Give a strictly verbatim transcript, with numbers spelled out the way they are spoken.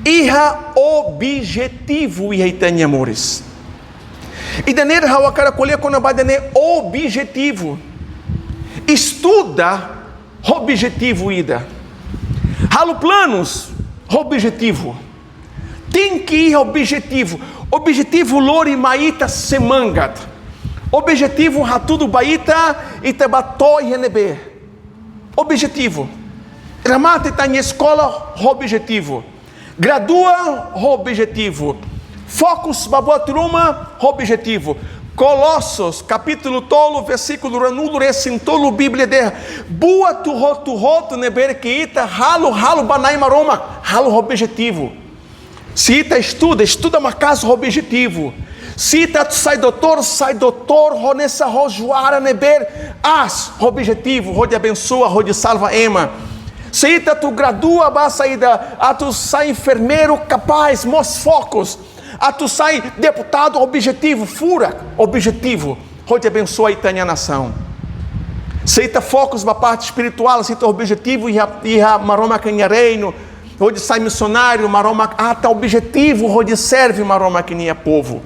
Iha objetivu iha ita-nia moris. Ida-ne'e ha'u hakarak ko'alia kona-ba ida-ne'e, objetivu. Estuda ho objetivu ida. Halo planus ho objetivu. Tenke iha objetivu. Objetivu lori mai ita semangat. Objetivu hatudu ba ita, ita bá to'o iha ne'ebé. Objetivu. Remata ita-nia eskola ho objetivu. Gradua ho objetivu. Fokus ba buat ruma ho objetivu. Kolosos, kapítulu tolu, versíkulu ruanulu-resin-tolu, Bíblia dehan: buat hotu-hotu ne'ebé ke ita halo, halo ba Na'i Maromak, halo ho objetivu. Se ita estuda, estuda maka'as ho objetivu. Se ita atu sai doutór, sai doutór ho hanesan ho juara ne'ebé aas, ho objetivu hodi abensoa, hodi salva ema. Se ita atu gradua ba saida, atu sai enfermeiru kapás, mós fokus. Atu sai deputadu, objetivu, furak, objetivu hodi abensoa ita-nia nasaun. Se ita fokus ba parte espirituál, se ita objetivu iha, iha Maromak nia reinu, hodi sai misionáriu, Maromak atan objetivu hodi serve Maromak nia povu.